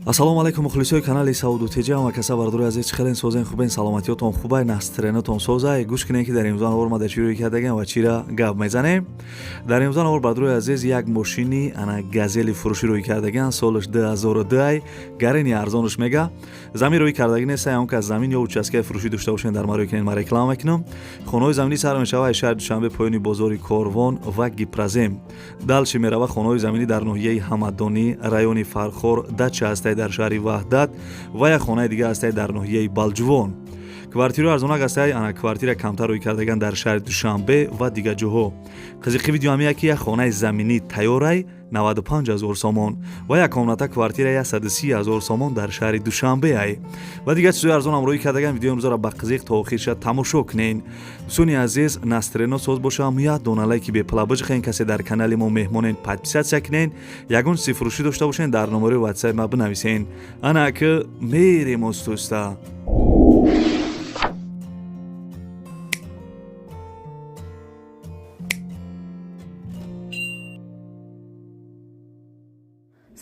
Ассалому алайкум, мухлисои канали Сауду Теҷа, ҳама каса, бардори азиз, чӣ хелен, созен, хубен, саломатиётон хубай, настроениятон созай? Гӯш кунем, ки дар имрӯза навор ма дар чӣ рӯй кардагем ва чира гап мезанем. Дар имрӯза навор, бардори азиз, як мошини ана Газели фурӯшӣ рӯй кардаган, солаш 2002 ай, гарени арзонаш мега. Замин рӯй кардаги нест, он кас замин ё участкаи фурӯшӣ дошта бошен, дар ма рӯй кунен, ма реклама мекунам. Хонаҳои заминӣ сар мешава аз шаҳри Душанбе, поёни бозори Корвон ва Гипрозем. Дальше мерава хонаҳои заминӣ дар ноҳияи Ҳамадонӣ, райони Фархор, дача ҳастай дар шаҳри Ваҳдат ва як хонаи дига ҳастай дар ноҳияи Балҷувон. Квартираи арзонак ҳастай, ана квартира камтар рӯй кардаган дар шаҳри Душанбе ва дигар ҷоҳо. Қизиқи видео ҳамия, ки як хонаи заминӣ тайёрай 95 ҳазор сомон ва як комната квартира 130 ҳазор сомон дар шаҳри Душанбе ай ва дигар чизои арзон ҳам рӯй кардаган. Видеои имрӯзаро ба қизиқ то охирша тамошо кунен. Дӯстони азиз, настроено соз бошам, як дона лайки бепала биҷихен. Касе дар канали мо меҳмонен, подписаться кунен. Ягон чизи фурӯшӣ дошта бошен, дар номерои ватсапи ма бинависен. Ана ки мерем остуста.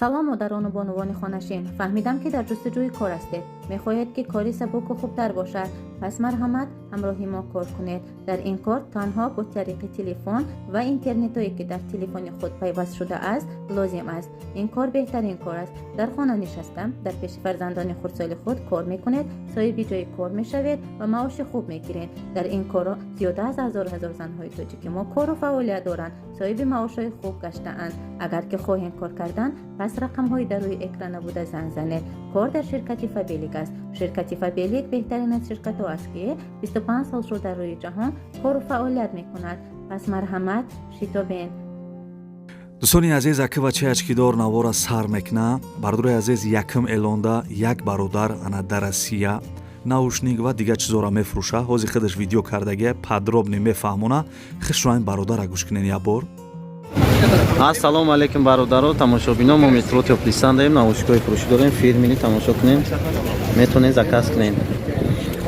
Салом, модарону бонувони хонашин! Фаҳмидам, ки дар ҷустуҷӯи кор ҳастед. Мехоҳед, ки кори сабуку хубтар бошад. Пас марҳамат, ҳамроҳи мо кор кунед. Дар ин кор танҳо бо тариқи телефон ва интернетое, ки дар телефони худ пайваст шудааст, лозим аст. Ин кор беҳтарин кор аст. Дар хона нишаста, дар пеши фарзандони хурдсоли худ кор мекунед, соҳиби ҷои кор мешавед ва маоши хуб мегиред. Дар ин корро зиёда аз ҳазор ҳазор занҳои тоҷики мо кору фаъолият доранд, соҳиби маошҳои хуб гаштаанд. Агар ки хоҳем кор кардан, пас рақамҳои дар рӯи экрана буда занг занед. Кор дар ширкати Фабелик аст. Ширкати Фабелик беҳтарин аз ширкатҳо аст, ки 25 сол шуд дар рӯи ҷаҳон кору фаъолият мекунад. Пас марҳамат, шитобен. Дӯстони азиз, аки бачаи очкидор навора сар мекуна. Бардори азиз, якм эълонда як бародар ана дар Россия наушник ва дигар чизоро мефурӯша. Ҳозир худаш видео кардагия, подробно мефаҳмона. Хушро ин бародара гӯш кунен як бор. Ассалому алайкум, бародаро, тамошобино! Мо метро Тёплый даем, наушникҳои фурӯшӣ дорем фирмини. Тамошо кунем, метавонед заказ кунем.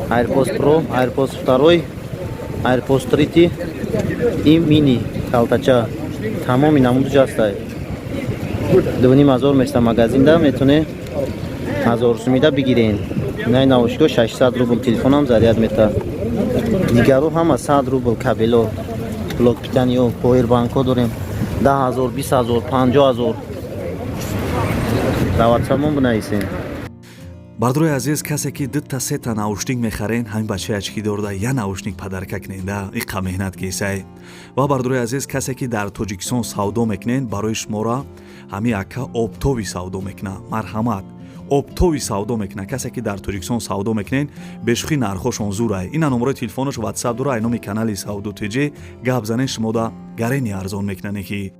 AirPods Pro, AirPods 2, AirPods 3 и mini калтача, тамоми намудаш ҳастай. 2500 места магазинда, метавонед 1000 сумида бигирен. Инаи наушникҳо 600 рубл, телефонам заряд мета. Дигаро ҳама 100 рубл, кабело, блок питаниё, повербанкҳо дорем 10 000, 20 000, 50 000. Дар ватсапмон бинависем. Бардорои азиз, касе ки дута сета наушник мехарен, ҳамин бачаи очкидорда я наушник подарка куненда, иқа меҳнат кесай. Ва бардорои азиз, касе ки дар Тоҷикистон савдо мекунен, барои шуморо ҳамин ака оптовый савдо мекуна. Марҳамат, оптовый савдо мекуна. Касе ки дар Тоҷикистон савдо мекунен, бешӯхӣ нархошон зурай. Ина номерои телефонаш, ватсап дора. Ай номи канали Савду Тиҷи гап занен, шумода гарени арзон мекунане ки.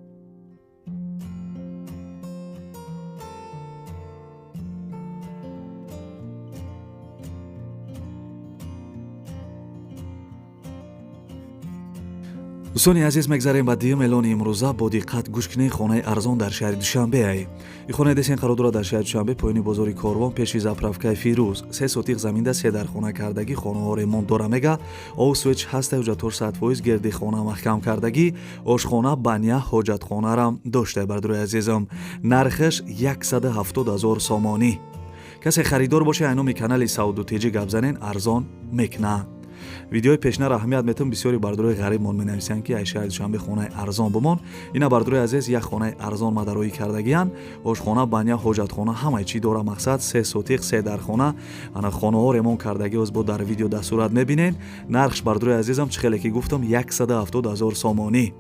Дӯстони азиз, мегзарем ба дуюм эълони имрӯза. Бо диққат гӯш кунед. Хонаи арзон дар шаҳри Душанбе ай. И хонаи десен қарор дорад дар шаҳри Душанбе, поёни бозори Корвон, пеши заправкаи Фирӯз. Се сотиқ заминда, се дар хона кардагӣ, хонаҳо ремонт дора мега, ов свеч ҳаста, ҳуҷҷатҳош 100%, гирди хона маҳкам кардагӣ, ошхона, баня, ҳоҷатхонарам дошта. Бардорои азизам, нархаш 170 ҳазор сомонӣ. Касе харидор боше, ай номи канали Сауду Теҷи гап занен, арзон мекуна. Видеои пешнара аҳамият метавон. Бисёри бардорои ғарибмон менависанд, ки ай шаҳри Душанбе хонаи арзон бумон. Ина, бардорои азиз, як хонаи арзон мадароӣ кардагиянд. Ошхона, баня, ҳоҷатхона, ҳамаи чӣ дора. Мақсад, се сотиқ, се дархона, ана хонаҳо ремонт кардагӣ. Оз бо дар видео дар сурат мебинед. Нархш, бардорои азизам, чӣ хеле ки гуфтам, 170 ҳазор сомонӣ.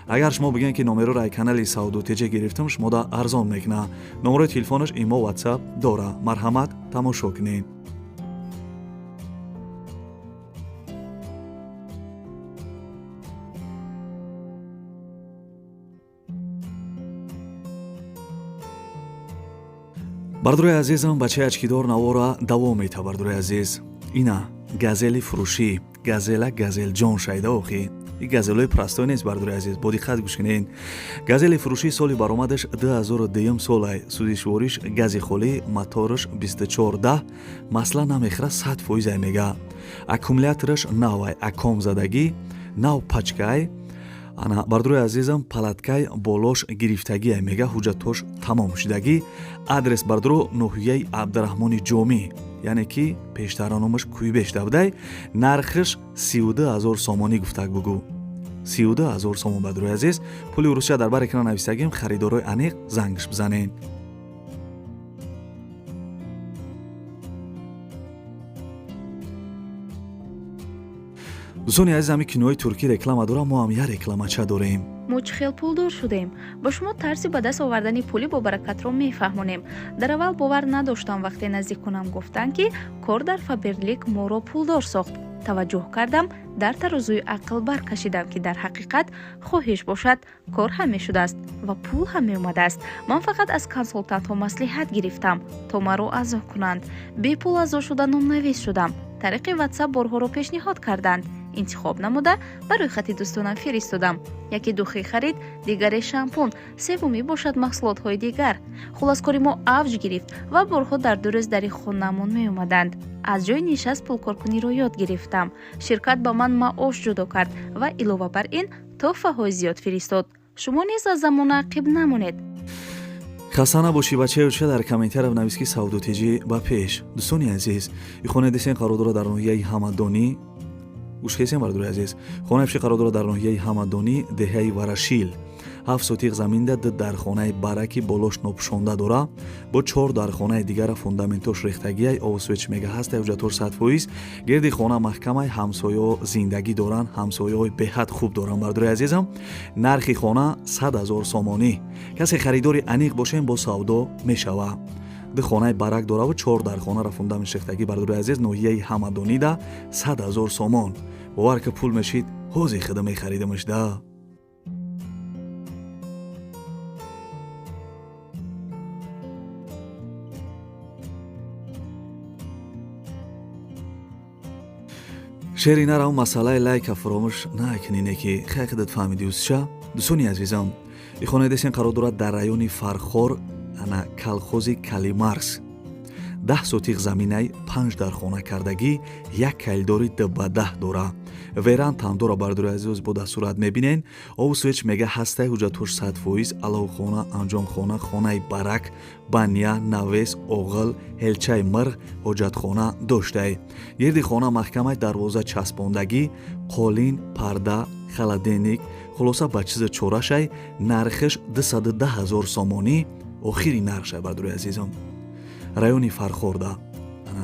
Агар шумо бигӯед, ки номероро ай канали Сауду Теҷе гирифтам, шумода арзон мекуна. Номерои телефонаш имо, ватсап дора. Марҳамат, тамошо кунед. Бардорои азизам, бачаи очкидор навора давом мета. Бардорои азиз, ина Газели фурӯшӣ, Газела, Газелҷон шайда. Охи, и газелои простой нест. Бардорои азиз, бо диққат гӯш кунед. Газели фурӯшӣ, соли баромадаш 2002 солай, сӯзишвориш гази холӣ, мотораш 24 10, масла намехӯра, 100%-ай мега. Аккумулятораш навай, аком задагӣ, нав пачкай. Ана, бардорои азизам, палаткай болош гирифтагия, мега, ҳуҷҷатош тамом шудагӣ. Адрес, бардоро, ноҳияи Абдураҳмони Ҷомӣ, яъне ки пештара номаш Кӯйбешта будай. Нархиш 32 000 сомонӣ гуфтак бугӯ, 32 000 сомон. Бардорои азиз, пули Русия дар бар экран нависагим. Харидорои аниқ зангш бизанед. Дӯстони азиз, ҳами кинои туркӣ реклама дорам, мо ҳам як рекламача дорем. Мо чӣ хел пулдор шудем? Ба шумо тарзи ба даст овардани пули бобаракатро мефаҳмонем. Дар аввал бовар надоштам, вақте наздиконам гуфтанд, ки кор дар Фаберлик моро пулдор сохт. Таваҷҷӯҳ кардам, дар тарозуи ақл баркашидам, ки дар ҳақиқат хоҳиш бошад, кор ҳам мешудааст ва пул ҳам меомадааст. Ман фақат аз консултантҳо маслиҳат гирифтам, то маро аъзо кунанд. Бепул аъзо шуда, номнавис шудам. Тариқи Ватсап борҳоро пешниҳод карданд. Интихоб намуда, ба рӯйхати дӯстонам фиристодам. Яке духӣ харид, дигаре шампун, севумӣ бошад маҳсулотҳои дигар. Хуллас, кори мо авҷ гирифт ва борҳо дар 2 рӯз дари хонаамон меомаданд. Аз ҷои нишаст пулкоркуниро ёд гирифтам. Ширкат ба ман маош ҷудо кард ва илова бар ин тӯҳфаҳои зиёд фиристод. Шумо низ аз замона ақиб намонед. Хаста набошӣ, бачаюча. Дар комментария навис, ки Савдотиҷӣ ба пеш. Дӯстони азиз, и хонаи десен қарор дорад дар ноҳияи Ҳамадонӣ. Гӯш кесем, бардори азиз, хонаи пеши қарор дорад дар ноҳияи Ҳамадонӣ, деҳаи Варашил. 7 сотиқ заминда, ду дархонаи бараки болош нопӯшонда дора, бо чор дархонаи дигара фундаментош рехтагиай. Овсвеч мега ҳаста, ҳуҷҷатҳош 100%. Гирди хона маҳкамай, ҳамсояҳо зиндагӣ доранд, ҳамсояҳои беҳад хуб доранд. Бардори азизам, нархи хона 100 000 сомонӣ. Касе харидори аниқ бошем, бо савдо мешава. Ду хонаи барак дораву чор дархонара фундамент рехтагӣ. Бардори азиз, ноҳияи Ҳамадонида 100 000 сомон. Бовар ки, пул мешид, ҳози худа мехаридамаш да. Шери нарав, масъалаи лайка фуромӯш накунине, ки хай худат фаҳмиди, усша. Дӯстони азизам, и хонаи десен қарор дорад дар райони Фархор, ана, калхози Калимарс. 10 сотиқ заминай, панҷ дархона кардагӣ, як калидори 2 ба 10 дора, веран тамдора. Бардори азиз, бо дастурат мебинен. Обу свеч мега ҳастай, ҳуҷҷатҳош 100%. Аловхона, анҷомхона, хонаи барак, баня, навес, оғил, ҳелчаи мирғ, ҳоҷатхона доштай. Гирди хона маҳкамай, дарвоза часпондагӣ, қолин, парда, холодильник, хулоса, ба чизи чорашай. Нархиш 210 000 сомонӣ, охири нархшай. Бардори азизам, райони Фархорда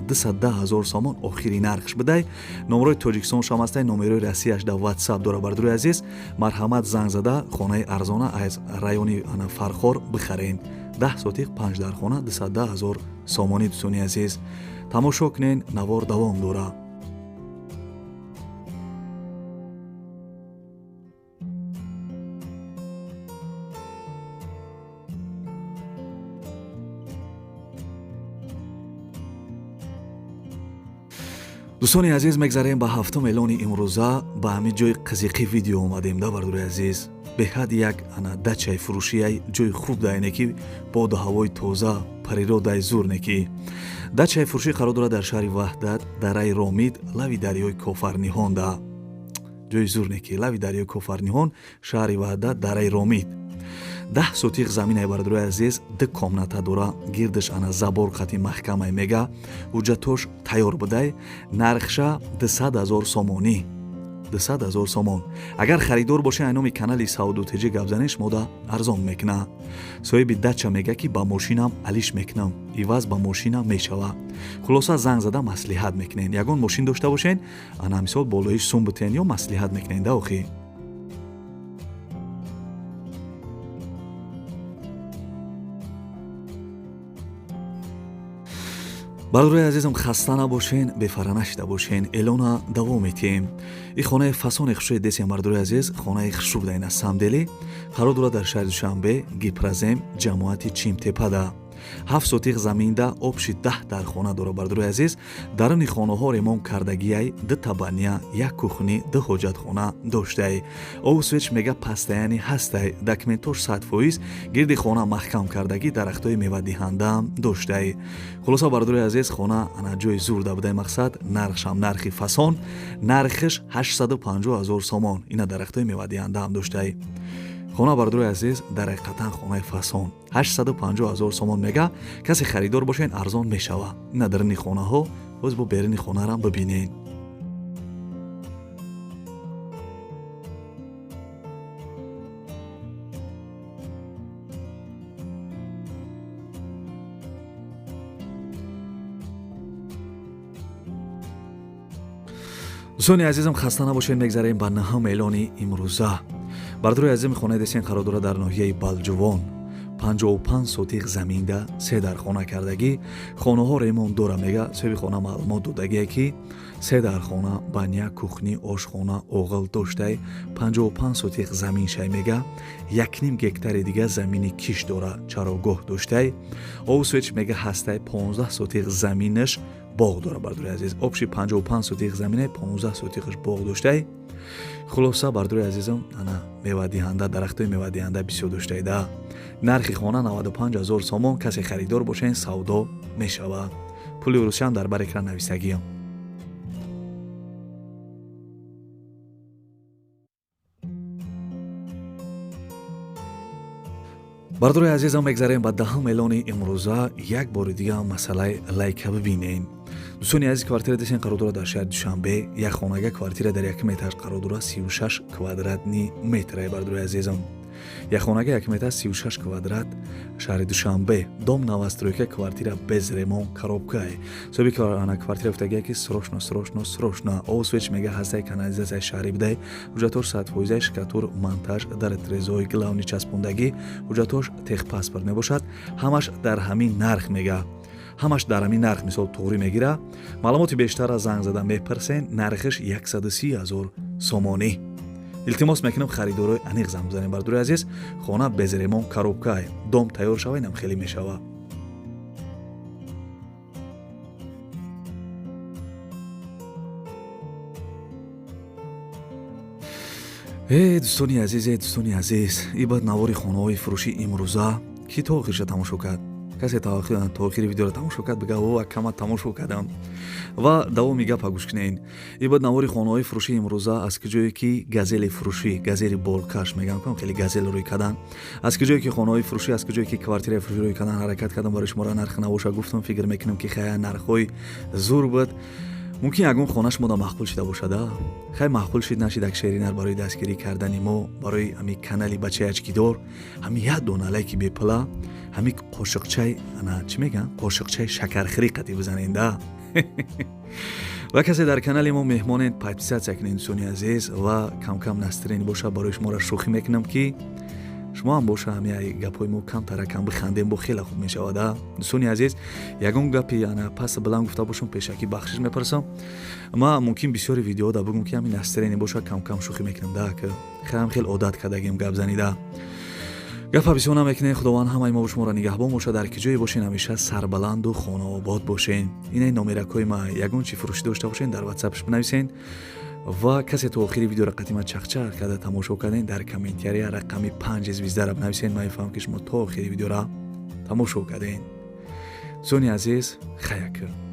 210 000 сомон охири нархш бидай. Номерои Тоҷикистон шам ҳастай, номерои Россияш да Ватсап дора. Бардори азиз, марҳамат, занг зада, хонаи арзона аз райони Фархор бихарен. 10 сотиқ, панҷ дархона, 210 000 сомонӣ. Дӯстони азиз, тамошо кунен, навор давом дора. Дӯстони азиз, мегзарем ба ҳафтум эълони имрӯза. Ба ҳамин ҷои қизиқӣ видео омадем да. Бардори азиз, беҳад як ана дачаи фурӯшияй, ҷои хуб дайне, ки боду ҳавои тоза, природаи зур не, ки дачаи фурӯшӣ қарор дорад дар шаҳри Ваҳдат, дараи Ромид, лави дарёи Кофарниҳонда. Ҷои зур не, ки лави дарёи Кофарниҳон, шаҳри Ваҳдат, дараи Ромид. 10 сотиқ заминаи, бардорои азиз, ду комната дора, гирдаш ана забор қати маҳкамай, мега, ҳуҷҷатош тайёр будай. Нархша 200 000 сомонӣ, 200 000 сомон. Агар харидор боше, ай номи канали Савду Теҷи гап занеш, мода арзон мекуна. Соҳиби дача мега, ки ба мошинам алиш мекунам, иваз ба мошинам мешава. Хулоса, занг зада маслиҳат мекунен. Ягон мошин дошта бошен, ана, мисол, болоиш сум бутен ё маслиҳат мекунен да охи. Бародарои азизам, хаста набошен, бефара нашида бошен, эълона давом метиҳем. И хонаи фасони хушрӯи десем, бародарои азиз, хонаи хушрӯ даина самдели қарор дорад дар шаҳри Душанбе, Гипрозем, ҷамоати Чимтепада. 7 сотих заминда общий 10 дархона дора, бардорои азиз. Даруни хонаҳо ремонт кардагиай, 2 та баня, як кухни, 2 ҳоҷатхона доштай. Обу свет мега постоянный ҳастай. Документош 100%, гирди хона маҳкам кардагӣ, дарахтҳои мевадиҳандаам доштай. Хулоса, бардорои азиз, хона ана ҷои зурда будай. Мақсад, нархшам нархи фасон, нархиш 850 ҳазор сомон. Ина дарахтҳои мевадиҳандаам доштай. Хона, бардорои азиз, дар ҳақиқатан хонаи фасон, 850 ҳазор сомон мега. Касе харидор бошен, арзон мешава. Ина даруни хонаҳо, боз бо беруни хонарам бибинен. Дӯстони азизам, хаста набошед, мегзарем ба наҳум эълони имрӯза. Бардорои азизам, хонаи десен қарор дорад дар ноҳияи Балҷувон, 55 сотих заминда се дархона кардагӣ. Хонаҳо ремонт дора мега. Соҳиби хона маълумот додагие, ки се дархона, баня, кухни, ошхона, оғил доштай. 55 сотих замин шай мега, 1,5 гектари дига замини киш дора, чарогоҳ доштай. Обу свет мега ҳастай. 15 сотих заминаш боғ дора, бардори азиз. Общий 55 сотих замине, 15 сотихаш боғ доштай. Хулоса, бардори азизам, ана мевадиҳанда, дарахтои мевадиҳанда бисёр доштайда. Нархи хона 95 ҳазор сомон. Касе харидор бошен, савдо мешавад. Пули русиям дар бар экран нависагиям. Бардори азизам, мегзарем ба даҳум эълони имрӯза. Як бори дига масъалаи лайка бибинем. Дӯстони азиз, квартира десен қарор дорад дар шаҳри Душанбе. Як хонага, квартира дар якум этаж қарор дорад, 36 квадратный метр. Бардори азизам, як хонага, якум этаж, 36 квадрат, шаҳри Душанбе, дом новостройка, квартира без ремонт, коробкае. Соҳиби квартира гуфтагия, ки срочно, срочно, срочно. Обу свет мега ҳастай, канализатсияи шаҳрӣ бидай. Ҳуҷҷатош 100%, штукатур, монтаж, дар трезои главный часпондагӣ. Ҳуҷҷатош техпаспорт мебошад. Ҳамаш дар ҳамин нарх мега, ҳамаш дар ҳамин нарх, мисол, туғрӣ мегира. Маълумоти бештарра занг зада мепарсен. Нархиш 130 ҳазор сомонӣ. Илтимос мекунам, харидорои аниқ занг бизанем. Бардори азиз, хона без ремонт, коробкае. Дом тайёр шава, инам хеле мешава. Э, дӯстони азиз, э, дӯстони азиз, и баъд навори хонаҳои фурӯши имрӯза. Ки то охирша тамошо кард, касе то охири видеоро тамошо кард, бига: «О, акама, тамошо кардам». Ва давоми гапа гӯш кунед. И баъд навори хонаҳои фурӯши имрӯза, аз куҷое ки газели фурӯшӣ, газели боркаш мегӯям, кам хеле газел рӯй кардан, аз куҷое ки хонаҳои фурӯшӣ, аз куҷое ки квартираи фурӯшӣ рӯй кардан, ҳаракат кардам барои шуморо нарх набоша гуфтам. Фикр мекунам, ки хая, нархҳои зур буд. Мумкин ягон хона шумода маъқул шида бошада. Хай, маъқул шид, нашид, як шеринар барои дастгирӣ кардани мо, барои ҳами канали бачаи очкидор, ҳами як дона лайки бепула, ҳами қошиқчаи, ана чӣ мегӯям, қошиқчаи шакархӯрӣ қатӣ бизаненда. Ва касе дар канали мо меҳмонед, подписаться кунед, дӯстони азиз. Ва камкам настроение боша, барои шуморо шӯхӣ мекунам, ки шумо ҳам боша ҳами гапҳои мо камтара кам бихандем, бо хеле хуб мешавада. Дӯстони азиз, ягон гапи ана пас баланд гуфта бошам, пешакӣ бахшиш мепурсам. Ма мумкин бисёри видеода бигӯм, ки ҳамин настроение боша, камкам шӯхӣ мекунам да, ки хелам хел одат кардагим гап занида. Гапа бисёр намекунем. Худованд ҳамаи мо шуморо нигаҳбон бошад. Дар ки ҷое бошен, ҳамеша сарбаланду хонаобод бошен. Инаи номеракҳои ма, ягон чи фурӯшӣ дошта бошен, дар ватсапш бинависен. Ва касе то охири видеоро қатима чақчақ карда тамошо карден, дар комментария рақами 5 звездара бинависен. Ман мефаҳмам, ки шумо то охири видеора тамошо карден. Дӯстони азиз, хаяк.